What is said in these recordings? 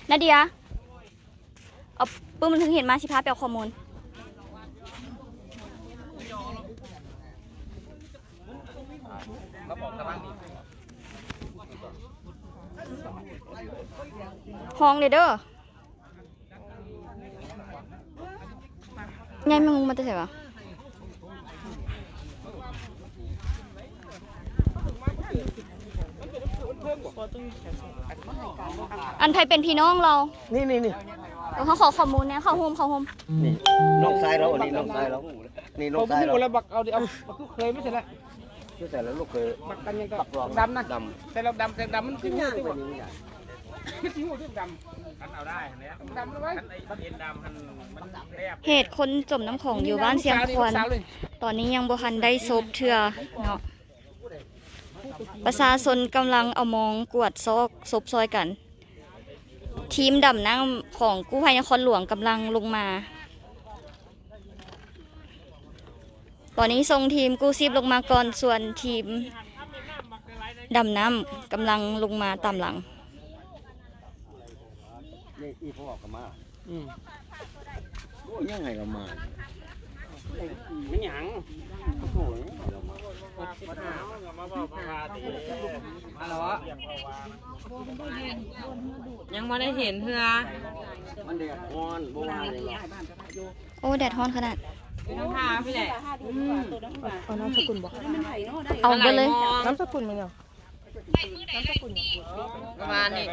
ນາເດຍ ເອົາປຶ້ມບັນທຶກເຫດມາ ຊິພາໄປເອົາຂໍ້ມູນ. ຮ້ອງເດີ້. ຍາຍແມງມຸມມາແຕ່ໃສວະ? ອັນໃຜເປັນພີ່ນ້ອງລາວ? ນີ້ ນີ້ ນີ້ ເອີ ເຮົາຂໍຂໍ້ມູນແດ່. ເຂົ້າໂຮມ ເຂົ້າໂຮມ. ນີ້ນ້ອງຊາຍລາວ ອັນນີ້ນ້ອງຊາຍລາວ. ນີ້ນ້ອງຊາຍລາວ. ບໍ່ຮູ້ແລ້ວ ບັກເອົາດິ ເອົາບັກລູກເຂີຍມາໃສ່ລະ. ຢູ່ໃສລະລູກເຂີຍ? ບັກກັນຫຍັງກໍ ບັກດຳນະ. ດຳ ໃສ່ລະດຳ ໃສ່ດຳ ມັນຄືຮູ້ຕິວະ? ຄືຊິຮູ້ຕິດຳ. ຄັນເອົາໄດ້ຫັ້ນແຫຼະ ດຳເອົາໄວ້ ຄັນໄອ້ເອັນດຳຫັ້ນມັນແຊບ. ເຫດຄົນຈົມນ້ຳຂອງຢູ່ບ້ານຊຽງຄວນ ຕອນນີ້ຍັງບໍ່ທັນໄດ້ສົບເທື່ອເນາະ. ປະຊາຊົນກຳລັງເອົາມອງກວດຊອກສົບຊ່ອຍກັນ. ທີມດຳນ້ຳຂອງກູ້ໄພນະຄອນຫຼວງກຳລັງລົງມາ. ຕອນນີ້ສົ່ງທີມກູ້ຊີບລົງມາກ່ອນ, ສ່ວນທີມດຳນ້ຳກຳລັງລົງມາຕາມຫຼັງ. ນີ້ອີ່ພໍ່ກໍມາ. ອືມ ໂອ້ຍ ຍັງໃຫ້ລາວມາ. ແມ່ນຫຍັງ? ໂອ້ຍ ໃຫ້ລາວມາ. ມາເວົ້າມາວ່າຕິ ມາແລ້ວ. ຍັງບໍ່ໄດ້ເຫັນເທື່ອ. ມັນແດດຮ້ອນ ບໍ່ວ່າຫຍັງດອກ. ໂອ້ ແດດຮ້ອນຂະໜາດ. ຢູ່ທາງທ່າພີ້ແຫຼະ. ອືມ ເອົານາມສະກຸນບໍ່? ເອົາເບິດເລີຍ. ນາມສະກຸນແມ່ນຫຍັງ? ປະມານນີ້.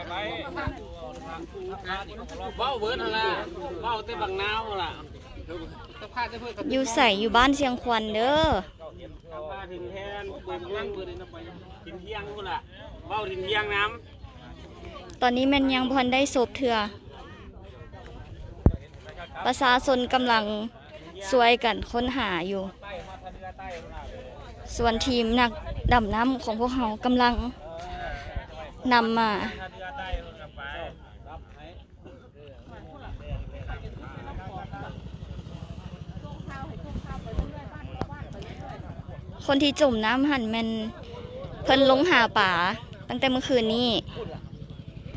ເວົ້າເບິດຫັ້ນລະ ເວົ້າແຕ່ບັກນາວພຸ້ນລະ. ຢູ່ໃສ? ຢູ່ບ້ານຊຽງຄວນເດີ້. ເວົ້າເຖິງແທນເບິ່ງເບິ່ງເບິ່ງໄປເຖິງທ່ຽງພຸ້ນລະ ເວົ້າເຖິງທ່ຽງນຳ. ຕອນນີ້ແມ່ນຍັງບໍ່ທັນໄດ້ສົບເທື່ອ. ປະຊາຊົນກຳລັງຊ່ວຍກັນຄົ້ນຫາຢູ່. ສ່ວນທີມນັກດຳນ້ຳຂອງພວກເຮົາກຳລັງນຳມາ. ຄົນທີ່ຈົມນ້ຳຫັ້ນແມ່ນເພິ່ນລົງຫາປາຕັ້ງແຕ່ມື້ຄືນນີ້.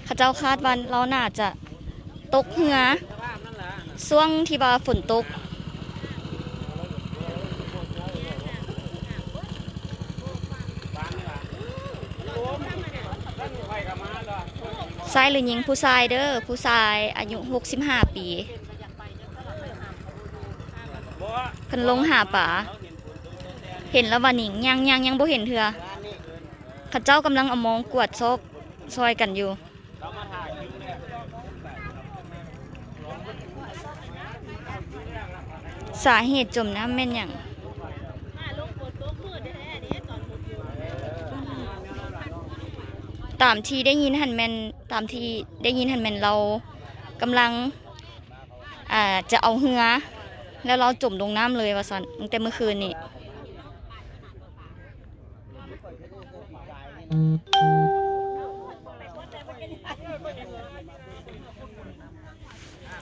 ເຂົາເຈົ້າຄາດວ່າລາວໜ້າຈະຕົກເຮືອຊ່ວງທີ່ວ່າຝົນຕົກ. ຊາຍຫຼືຍິງ? ຜູ້ຊາຍເດີ້, ຜູ້ຊາຍອາຍຸຫົກສິບຫ້າປີ. ເພິ່ນລົງຫາປາ, ເຫັນລະວ່າໜິງ, ຍັງ, ຍັງ, ຍັງບໍ່ເຫັນເທື່ອ. ເຂົາເຈົ້າກຳລັງເອົາມອງກວດຊອກຊ່ອຍກັນຢູ່. ສາເຫດຈົມນ້ຳແມ່ນຫຍັງ? ຕາມທີ່ໄດ້ຍິນຫັ້ນແມ່ນ, ຕາມທີ່ໄດ້ຍິນຫັ້ນແມ່ນລາວກຳລັງ ອ່າ ຈະເອົາເຮືອ ແລ້ວລາວຈົມລົງນ້ຳເລີຍວ່າຊັ້ນ ຕັ້ງແຕ່ມື້ຄືນນີ້.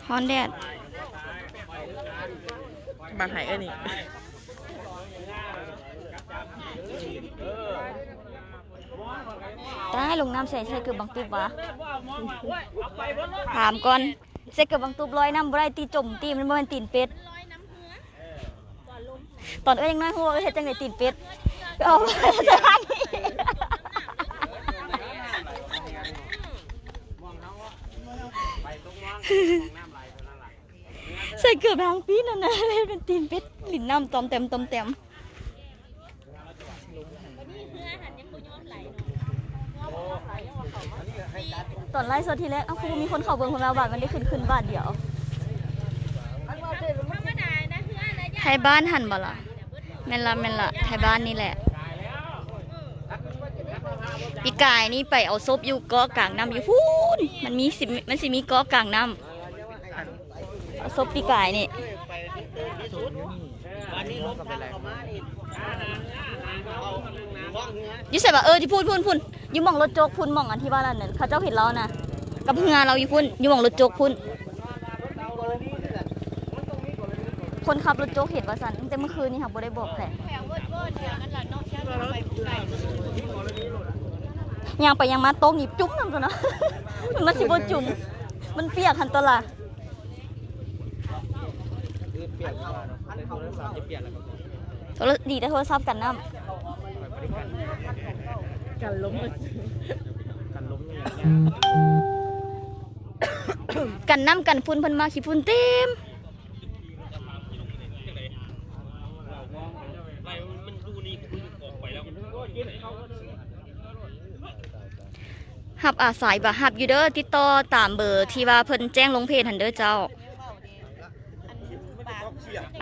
ຮ້ອນແດດ. ມາໃຫ້ເອີນີ້. ຕາຍ ລົງນ້ຳໃສ່ ໃສ່ເກີບບັງຕຸບຫວາ? ຖາມກ່ອນ. ໃສ່ເກີບບັງຕຸບລອຍນ້ຳບໍ່ໄດ້ຕິ ຈົມຕິ ມັນບໍ່ແມ່ນຕີນເປັດ. ຕອນເອື້ອຍຍັງນ້ອຍຮູ້ວ່າເຮັດຈັ່ງໃດຕີນເປັດ. ໄປເອົາ ໃສ່ເກີບທາງປີນັ້ນນະ ເຮັດເປັນຕີນເປັດ ຫຼິ້ນນ້ຳຕອມແຕມ ຕອມແຕມ. ຕອນໄລຟ໌ສົດທີແລກ ເອົ້າ ຄືບໍ່ມີຄົນເຂົ້າເບິ່ງ ເພາະວ່າບາດມັນໄດ້ຂຶ້ນ ຂຶ້ນບາດດຽວ. ໄທບ້ານຫັ້ນບໍ່ລະ? ແມ່ນລະ ແມ່ນລະ ໄທບ້ານນີ້ແຫຼະ. ປີກາຍນີ້ໄປເອົາສົບຢູ່ເກາະກາງນ້ຳຢູ່ພຸ້ນ ມັນມີ ມັນຊິມີເກາະກາງນ້ຳ. ເອົາສົບປີກາຍນີ້ ຢູ່ໃສວະ? ເອີ ທີ່ພຸ້ນ ພຸ້ນ ພຸ້ນ ຢູ່ໝ່ອງລົດຈົກພຸ້ນ ໝ່ອງອັນທີ່ວ່ານັ້ນ ເຂົາເຈົ້າເຫັນລາວນະ ກັບເຮືອລາວຢູ່ພຸ້ນ ຢູ່ໝ່ອງລົດຈົກພຸ້ນ. ຄົນຂັບລົດຈົກເຫັນວ່າຊັ້ນ ຕັ້ງແຕ່ມື້ຄືນນີ້ ຫາກບໍ່ໄດ້ບອກໃຜ. ຍ່າງໄປຍ່າງມາ ໂຕະຫຍິບຈຸ້ມນຳຕົວເນາະ. ມັນຊິບໍ່ຈຸ່ມ ມັນປຽກຫັ້ນຕົວລະ. ໂທລະ ດີແຕ່ໂທລະສັບກັນນ້ຳ ກັນລົມ ກັນລົມ ກັນນ້ຳກັນຝຸ່ນ ເພິ່ນມາຂີ້ຝຸ່ນເຕັມ. ຮັບອາສາບໍ່? ຮັບຢູ່ເດີ ຕິດຕໍ່ຕາມເບີທີ່ວ່າເພິ່ນແຈ້ງລົງເພຈຫັ້ນເດີເຈົ້າ.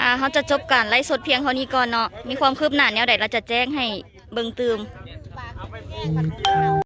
ອ່າ ເຮົາຈະຈົບການໄລຟ໌ສົດພຽງເທົ່ານີ້ກ່ອນເນາະ ມີຄວາມຄືບໜ້າແນວໃດ ລະຈະແຈ້ງໃຫ້ເບິ່ງຕື່ມ.